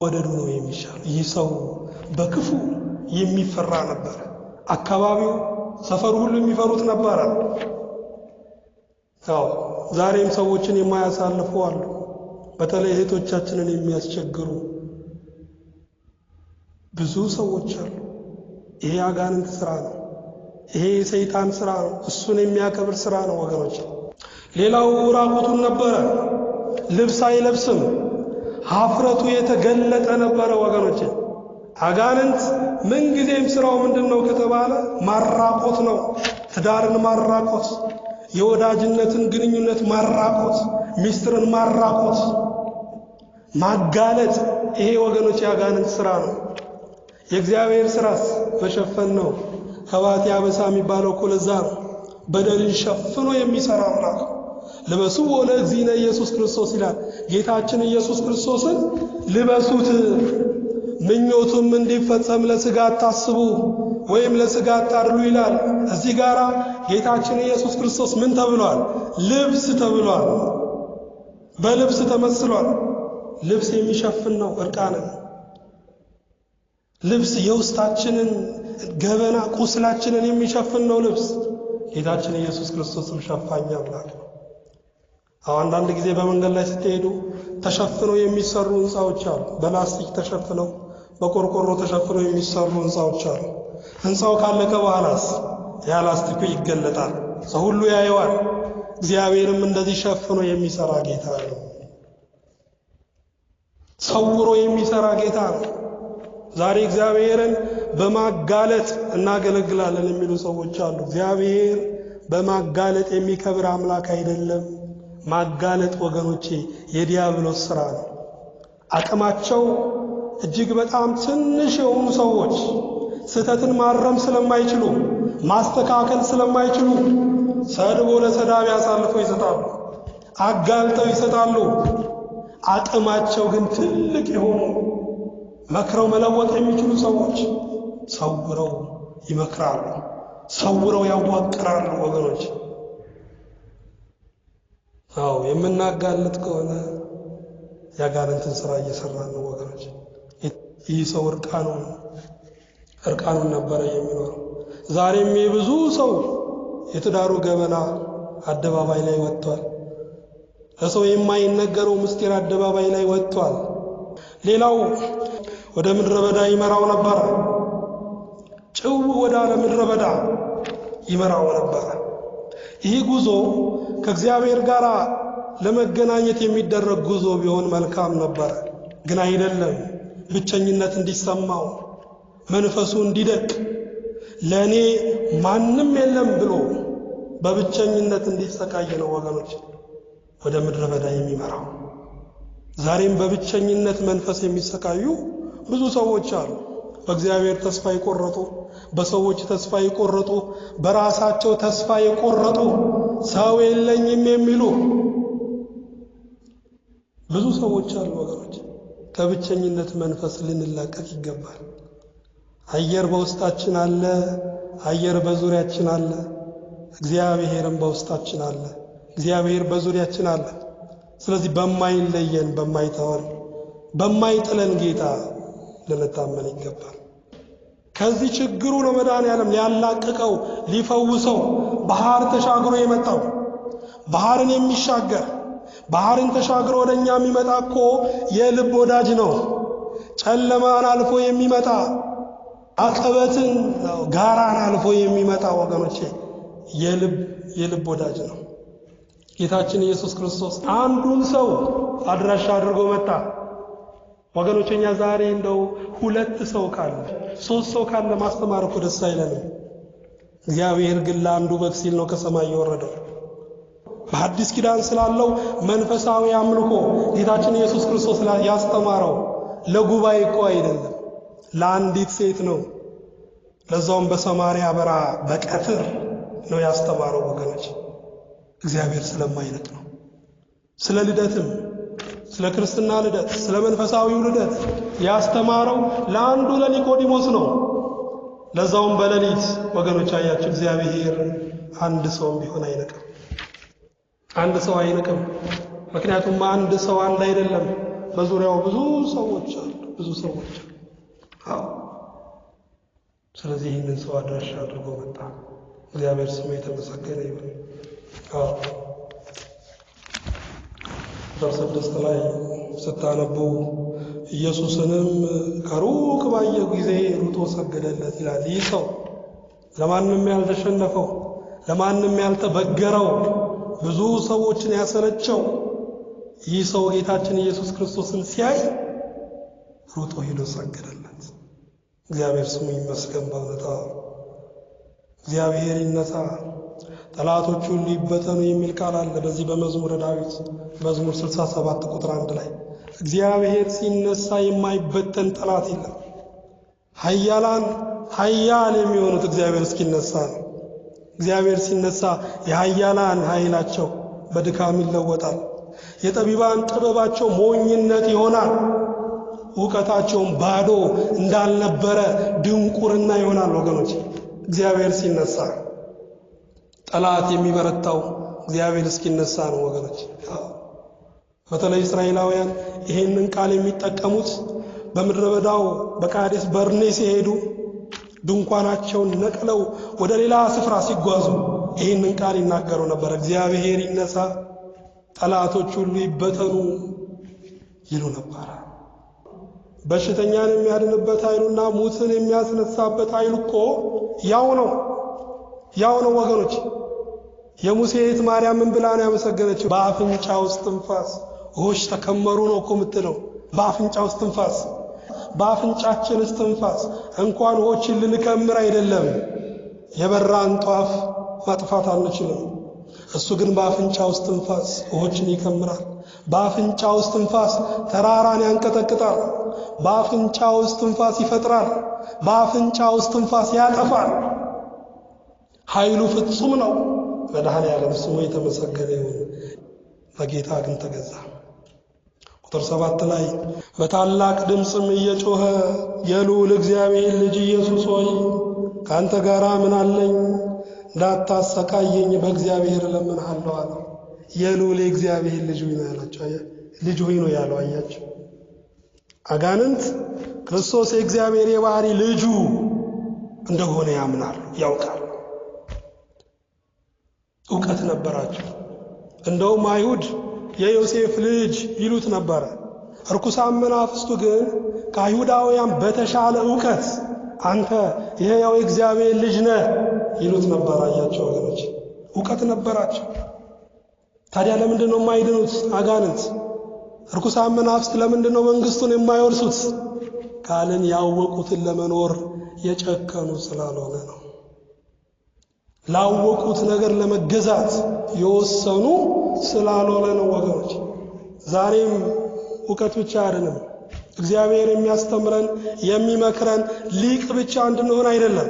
ወደዱ ነው የሚሻለው። ይህ ሰው በክፉ የሚፈራ ነበረ። አካባቢው፣ ሰፈሩ ሁሉ የሚፈሩት ነበረ። አዎ ዛሬም ሰዎችን የማያሳልፉ አሉ። በተለይ እህቶቻችንን የሚያስቸግሩ ብዙ ሰዎች አሉ። ይሄ አጋንንት ስራ ነው። ይሄ የሰይጣን ስራ ነው። እሱን የሚያከብር ስራ ነው ወገኖች። ሌላው ራቁቱን ነበረ፣ ልብስ አይለብስም። ሀፍረቱ የተገለጠ ነበረ ወገኖች። አጋንንት ምንጊዜም ስራው ምንድን ነው ከተባለ ማራቆት ነው። ትዳርን ማራቆት፣ የወዳጅነትን ግንኙነት ማራቆት፣ ሚስጥርን ማራቆት፣ ማጋለጥ። ይሄ ወገኖች የአጋንንት ስራ ነው። የእግዚአብሔር ስራስ መሸፈን ነው። ከባቴ አበሳ የሚባለው እኮ ለዛ ነው። በደልን ሸፍኖ የሚሰራ አምላክ ልበሱ ለእግዚእነ ኢየሱስ ክርስቶስ ይላል። ጌታችን ኢየሱስ ክርስቶስን ልበሱት፣ ምኞቱም እንዲፈጸም ለሥጋ አታስቡ ወይም ለሥጋ አታድሉ ይላል። እዚህ ጋራ ጌታችን ኢየሱስ ክርስቶስ ምን ተብሏል? ልብስ ተብሏል። በልብስ ተመስሏል። ልብስ የሚሸፍን ነው እርቃንን። ልብስ የውስጣችንን ገበና ቁስላችንን የሚሸፍን ነው ልብስ። ጌታችን ኢየሱስ ክርስቶስም ሸፋኝ አምላክ ነው። አሁን አንዳንድ ጊዜ በመንገድ ላይ ስትሄዱ ተሸፍነው የሚሰሩ ሕንፃዎች አሉ። በላስቲክ ተሸፍነው፣ በቆርቆሮ ተሸፍነው የሚሰሩ ሕንፃዎች አሉ። ሕንፃው ካለቀ በኋላስ ያ ላስቲኩ ይገለጣል፣ ሰው ሁሉ ያየዋል። እግዚአብሔርም እንደዚህ ሸፍኖ የሚሰራ ጌታ ነው። ሰውሮ የሚሰራ ጌታ ነው። ዛሬ እግዚአብሔርን በማጋለጥ እናገለግላለን የሚሉ ሰዎች አሉ። እግዚአብሔር በማጋለጥ የሚከብር አምላክ አይደለም። ማጋለጥ ወገኖቼ የዲያብሎስ ስራ ነው። አቅማቸው እጅግ በጣም ትንሽ የሆኑ ሰዎች ስህተትን ማረም ስለማይችሉ፣ ማስተካከል ስለማይችሉ ሰድቦ ለሰዳቢ አሳልፈው ይሰጣሉ፣ አጋልጠው ይሰጣሉ። አቅማቸው ግን ትልቅ የሆኑ መክረው መለወጥ የሚችሉ ሰዎች ሰውረው ይመክራሉ፣ ሰውረው ያዋቅራሉ። ወገኖች አዎ የምናጋልጥ ከሆነ የአጋንንትን ስራ እየሰራን ነው ወገኖች። ይህ ሰው እርቃኑን እርቃኑን ነበረ የሚኖረው። ዛሬም የብዙ ሰው የትዳሩ ገበና አደባባይ ላይ ወጥቷል። ለሰው የማይነገረው ምስጢር አደባባይ ላይ ወጥቷል። ሌላው ወደ ምድረ በዳ ይመራው ነበረ። ጭው ወዳለ ምድረ በዳ ይመራው ነበረ። ይህ ጉዞ ከእግዚአብሔር ጋር ለመገናኘት የሚደረግ ጉዞ ቢሆን መልካም ነበረ፣ ግን አይደለም። ብቸኝነት እንዲሰማው መንፈሱ እንዲደቅ ለእኔ ማንም የለም ብሎ በብቸኝነት እንዲሰቃይ ነው ወገኖች ወደ ምድረ በዳ የሚመራው። ዛሬም በብቸኝነት መንፈስ የሚሰቃዩ ብዙ ሰዎች አሉ። በእግዚአብሔር ተስፋ የቆረጡ፣ በሰዎች ተስፋ የቆረጡ፣ በራሳቸው ተስፋ የቆረጡ፣ ሰው የለኝም የሚሉ ብዙ ሰዎች አሉ ወገኖች። ከብቸኝነት መንፈስ ልንላቀቅ ይገባል። አየር በውስጣችን አለ። አየር በዙሪያችን አለ። እግዚአብሔርም በውስጣችን አለ። እግዚአብሔር በዙሪያችን አለ። ስለዚህ በማይለየን፣ በማይተወን፣ በማይጥለን ጌታ ልንታመን ይገባል። ከዚህ ችግሩ ነው መድኃኔዓለም ሊያላቅቀው ሊፈውሰው ባህር ተሻግሮ የመጣው። ባህርን የሚሻገር ባህርን ተሻግሮ ወደ እኛ የሚመጣ እኮ የልብ ወዳጅ ነው። ጨለማን አልፎ የሚመጣ አቀበትን ጋራን አልፎ የሚመጣ ወገኖቼ የልብ ወዳጅ ነው። ጌታችን ኢየሱስ ክርስቶስ አንዱን ሰው አድራሻ አድርጎ መጣ። ወገኖቼ እኛ ዛሬ እንደው ሁለት ሰው ካለ ሶስት ሰው ካለ ማስተማር እኮ ደስ አይለንም። እግዚአብሔር ግን ለአንዱ በግ ሲል ነው ከሰማይ የወረደው። በሐዲስ ኪዳን ስላለው መንፈሳዊ አምልኮ ጌታችን ኢየሱስ ክርስቶስ ያስተማረው ለጉባኤ እኮ አይደለም፣ ለአንዲት ሴት ነው። ለዛውም በሰማርያ በረሃ በቀትር ነው ያስተማረው። ወገኖች እግዚአብሔር ስለማይንቅ ነው። ስለ ልደትም ስለ ክርስትና ልደት ስለ መንፈሳዊው ልደት ያስተማረው ለአንዱ ለኒቆዲሞስ ነው። ለዛውም በሌሊት ወገኖች አያችሁ፣ እግዚአብሔር አንድ ሰውም ቢሆን አይንቅም። አንድ ሰው አይንቅም። ምክንያቱም አንድ ሰው አንድ አይደለም፣ በዙሪያው ብዙ ሰዎች አሉ። ብዙ ሰዎች። አዎ፣ ስለዚህ ይህንን ሰው አድራሻ አድርጎ መጣ። እግዚአብሔር ስሙ የተመሰገነ ይሁን። አዎ፣ ቁጥር 6 ላይ ስታነቡ ኢየሱስንም ከሩቅ ባየው ጊዜ ሩጦ ሰገደለት ይላል። ይህ ሰው ለማንም ያልተሸነፈው፣ ለማንም ያልተበገረው፣ ብዙ ሰዎችን ያሰለቸው ይህ ሰው ጌታችን ኢየሱስ ክርስቶስን ሲያይ ሩጦ ሄዶ ሰገደለት። እግዚአብሔር ስሙ ይመስገን። በእውነታ እግዚአብሔር ይነሳ ጠላቶቹ ሁሉ ይበተኑ የሚል ቃል አለ በዚህ በመዝሙረ ዳዊት መዝሙር 67 ቁጥር 1 ላይ። እግዚአብሔር ሲነሳ የማይበተን ጠላት የለም። ኃያላን ኃያል የሚሆኑት እግዚአብሔር እስኪነሳ ነው። እግዚአብሔር ሲነሳ የኃያላን ኃይላቸው በድካም ይለወጣል። የጠቢባን ጥበባቸው ሞኝነት ይሆናል። እውቀታቸውን ባዶ እንዳልነበረ ድንቁርና ይሆናል። ወገኖች፣ እግዚአብሔር ሲነሳ ጠላት የሚበረታው እግዚአብሔር እስኪነሳ ነው። ወገኖች፣ በተለይ እስራኤላውያን ይሄንን ቃል የሚጠቀሙት በምድረ በዳው በቃዴስ በርኔ ሲሄዱ ድንኳናቸውን ነቅለው ወደ ሌላ ስፍራ ሲጓዙ ይህንን ቃል ይናገሩ ነበር። እግዚአብሔር ይነሳ፣ ጠላቶች ሁሉ ይበተኑ ይሉ ነበር። በሽተኛን የሚያድንበት ኃይሉና ሙትን የሚያስነሳበት ኃይሉ እኮ ያው ነው፣ ያው ነው ወገኖች። የሙሴ እህት ማርያም ምን ብላ ነው ያመሰገነችው? በአፍንጫው እስትንፋስ ውኆች ተከመሩ ነው እኮ የምትለው። በአፍንጫው እስትንፋስ፣ በአፍንጫችን እስትንፋስ እንኳን ውኆችን ልንከምር አይደለም የበራን ጧፍ ማጥፋት አንችልም። እሱ ግን በአፍንጫው እስትንፋስ ውኆችን ይከምራል። በአፍንጫው እስትንፋስ ተራራን ያንቀጠቅጣል። በአፍንጫው እስትንፋስ ይፈጥራል። በአፍንጫው እስትንፋስ ያጠፋል። ኃይሉ ፍጹም ነው። መድኃኔዓለም ስሙ የተመሰገነ ይሁን። ለጌታ ግን ተገዛ። ቁጥር 7 ላይ በታላቅ ድምፅም እየጮኸ የልዑል እግዚአብሔር ልጅ ኢየሱስ ሆይ ከአንተ ጋር ምን አለኝ? እንዳታሰቃየኝ በእግዚአብሔር እለምንሃለሁ አለ። የልዑል እግዚአብሔር ልጅ ሆይ ነው ያላቸው። ልጅ ሆይ ነው ያለው። አያቸው፣ አጋንንት ክርስቶስ የእግዚአብሔር የባህሪ ልጁ እንደሆነ ያምናሉ፣ ያውቃሉ። እውቀት ነበራቸው። እንደውም አይሁድ የዮሴፍ ልጅ ይሉት ነበረ። እርኩሳን መናፍስቱ ግን ከአይሁዳውያን በተሻለ እውቀት አንተ የሕያው የእግዚአብሔር ልጅ ነህ ይሉት ነበር። አያቸው ወገኖች፣ እውቀት ነበራቸው። ታዲያ ለምንድን ነው የማይድኑት አጋንንት? እርኩሳን መናፍስት ለምንድን ነው መንግስቱን የማይወርሱት ካልን ያወቁትን ለመኖር የጨከኑ ስላልሆነ ነው። ላወቁት ነገር ለመገዛት የወሰኑ ስላልሆነ ነው ወገኖች። ዛሬም እውቀት ብቻ አይደለም። እግዚአብሔር የሚያስተምረን የሚመክረን ሊቅ ብቻ እንድንሆን አይደለም።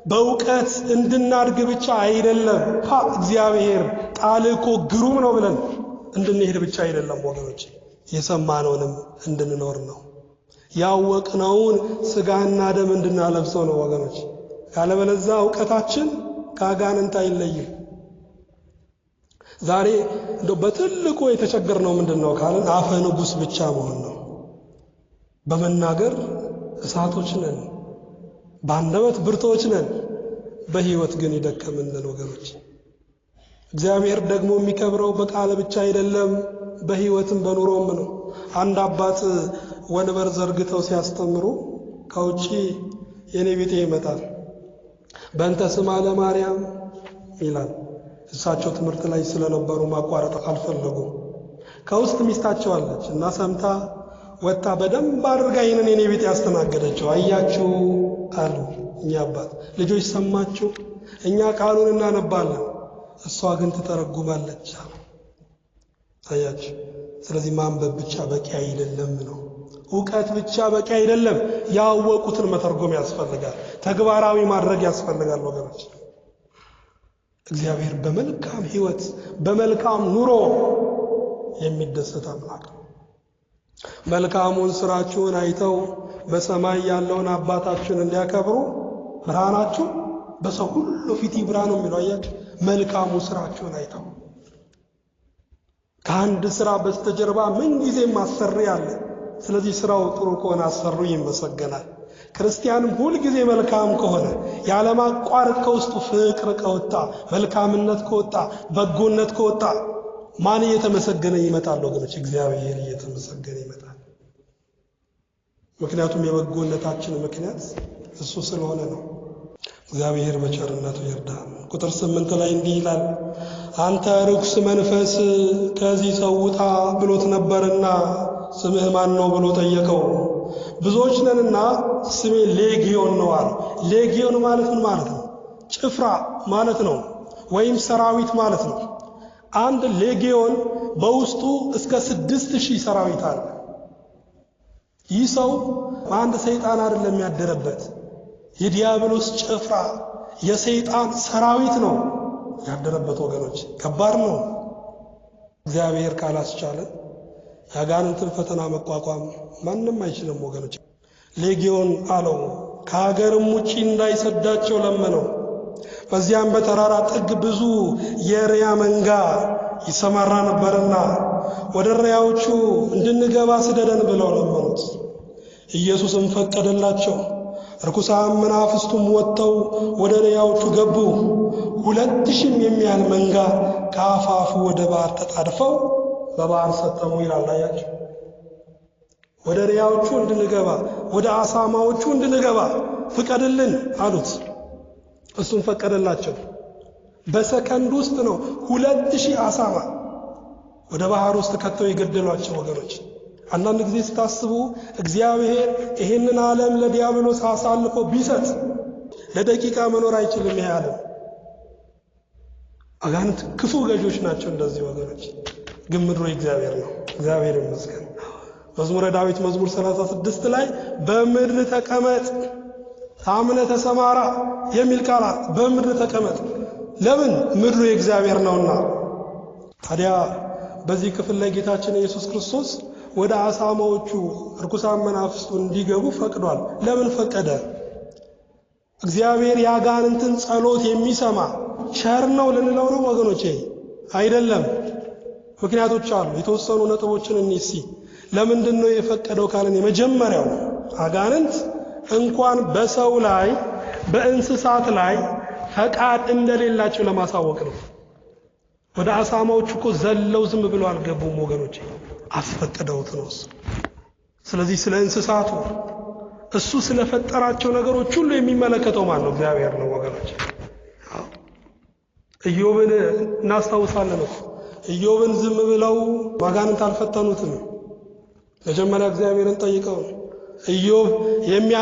በእውቀት እንድናድግ ብቻ አይደለም። እግዚአብሔር ቃል እኮ ግሩም ነው ብለን እንድንሄድ ብቻ አይደለም ወገኖች፣ የሰማነውንም እንድንኖር ነው። ያወቅነውን ስጋና ደም እንድናለብሰው ነው ወገኖች። ካለበለዚያ እውቀታችን ከአጋንንት አይለይም። ዛሬ እንደው በትልቁ የተቸገርነው ምንድን ነው ካልን አፈ ንጉሥ ብቻ መሆን ነው። በመናገር እሳቶች ነን፣ በአንደበት ብርቶች ነን፣ በሕይወት ግን የደከምን ነን ወገኖች። እግዚአብሔር ደግሞ የሚከብረው በቃል ብቻ አይደለም፣ በሕይወትም በኑሮም ነው። አንድ አባት ወንበር ዘርግተው ሲያስተምሩ ከውጪ የኔ ቢጤ ይመጣል። በእንተ ስማ ለማርያም ይላል። እሳቸው ትምህርት ላይ ስለነበሩ ማቋረጥ አልፈለጉም። ከውስጥ ሚስታቸው አለች እና ሰምታ ወጣ በደንብ አድርጋ ይህንን የኔ ቢጤ ያስተናገደችው። አያችሁ አሉ እኛ አባት፣ ልጆች ሰማችሁ፣ እኛ ቃሉን እናነባለን፣ እሷ ግን ትተረጉማለች አሉ። አያችሁ። ስለዚህ ማንበብ ብቻ በቂ አይደለም ነው። እውቀት ብቻ በቂ አይደለም። ያወቁትን መተርጎም ያስፈልጋል፣ ተግባራዊ ማድረግ ያስፈልጋል ወገኖች። እግዚአብሔር በመልካም ሕይወት በመልካም ኑሮ የሚደሰት አምላክ ነው። መልካሙን ስራችሁን አይተው በሰማይ ያለውን አባታችሁን እንዲያከብሩ ብርሃናችሁ በሰው ሁሉ ፊት ይብራ ነው የሚለው። አያችሁ፣ መልካሙ ስራችሁን አይተው። ከአንድ ስራ በስተጀርባ ምንጊዜም አሰሪ አለ፣ ስለዚህ ስራው ጥሩ ከሆነ አሰሩ ይመሰገናል። ክርስቲያንም ሁል ጊዜ መልካም ከሆነ፣ ያለማቋረጥ ከውስጡ ፍቅር ከወጣ፣ መልካምነት ከወጣ፣ በጎነት ከወጣ ማን እየተመሰገነ ይመጣል ወገኖች? እግዚአብሔር እየተመሰገነ ይመጣል። ምክንያቱም የበጎነታችን ምክንያት እሱ ስለሆነ ነው። እግዚአብሔር በቸርነቱ ይርዳን። ቁጥር 8 ላይ እንዲህ ይላል፣ አንተ ርኩስ መንፈስ ከዚህ ሰው ውጣ ብሎት ነበርና ስምህ ማን ነው ብሎ ጠየቀው። ብዙዎች ነንና ስሜ ሌጊዮን ነው አለ። ሌጊዮን ማለት ምን ማለት ነው? ጭፍራ ማለት ነው፣ ወይም ሰራዊት ማለት ነው። አንድ ሌጊዮን በውስጡ እስከ 6000 ሰራዊት አለ። ይህ ሰው አንድ ሰይጣን አይደለም ያደረበት፣ የዲያብሎስ ጭፍራ የሰይጣን ሰራዊት ነው ያደረበት ወገኖች፣ ከባድ ነው። እግዚአብሔር ካላስቻለ የአጋንንትን ፈተና መቋቋም ማንም አይችልም ወገኖች። ሌጊዮን አለው፣ ከሀገርም ውጪ እንዳይሰዳቸው ለመነው። በዚያም በተራራ ጥግ ብዙ የእሪያ መንጋ ይሰማራ ነበርና ወደ እሪያዎቹ እንድንገባ ስደደን ብለው ለመኑት። ኢየሱስም ፈቀደላቸው። ርኩሳን መናፍስቱም ወጥተው ወደ እሪያዎቹ ገቡ። 2000 የሚያህል መንጋ ከአፋፉ ወደ ባህር ተጣድፈው በባህር ሰጠሙ ይላል። አያችሁ፣ ወደ እሪያዎቹ እንድንገባ ወደ አሳማዎቹ እንድንገባ ፍቀድልን አሉት። እሱም ፈቀደላቸው። በሰከንድ ውስጥ ነው 2000 አሳማ ወደ ባህር ውስጥ ከተው የገደሏቸው ወገኖች። አንዳንድ ጊዜ ስታስቡ እግዚአብሔር ይሄንን ዓለም ለዲያብሎስ አሳልፎ ቢሰጥ ለደቂቃ መኖር አይችልም ይሄ ዓለም። አጋንንት ክፉ ገዦች ናቸው እንደዚህ ወገኖች። ግን ምድሩ እግዚአብሔር ነው። እግዚአብሔር ይመስገን። መዝሙረ ዳዊት መዝሙር 36 ላይ በምድር ተቀመጥ ታምነ ተሰማራ የሚል ቃል አለ። በምድር ተቀመጥ ለምን? ምድሩ የእግዚአብሔር ነውና። ታዲያ በዚህ ክፍል ላይ ጌታችን ኢየሱስ ክርስቶስ ወደ አሳማዎቹ ርኩሳን መናፍስቱ እንዲገቡ ፈቅዷል። ለምን ፈቀደ? እግዚአብሔር የአጋንንትን ጸሎት የሚሰማ ቸር ነው ልንለው ነው ወገኖቼ? አይደለም። ምክንያቶች አሉ። የተወሰኑ ነጥቦችን እንሲ። ለምንድን ነው የፈቀደው ካልን የመጀመሪያው አጋንንት እንኳን በሰው ላይ በእንስሳት ላይ ፈቃድ እንደሌላቸው ለማሳወቅ ነው። ወደ አሳማዎቹ እኮ ዘለው ዝም ብለው አልገቡም ወገኖቼ፣ አስፈቅደውት ነው እሱ። ስለዚህ ስለ እንስሳቱ እሱ ስለፈጠራቸው ነገሮች ሁሉ የሚመለከተው ማን ነው? እግዚአብሔር ነው ወገኖቼ። ኢዮብን እናስታውሳለን እኮ። ኢዮብን ዝም ብለው አጋንንት አልፈተኑትም። መጀመሪያ እግዚአብሔርን ጠይቀው ኢዮብ የሚያ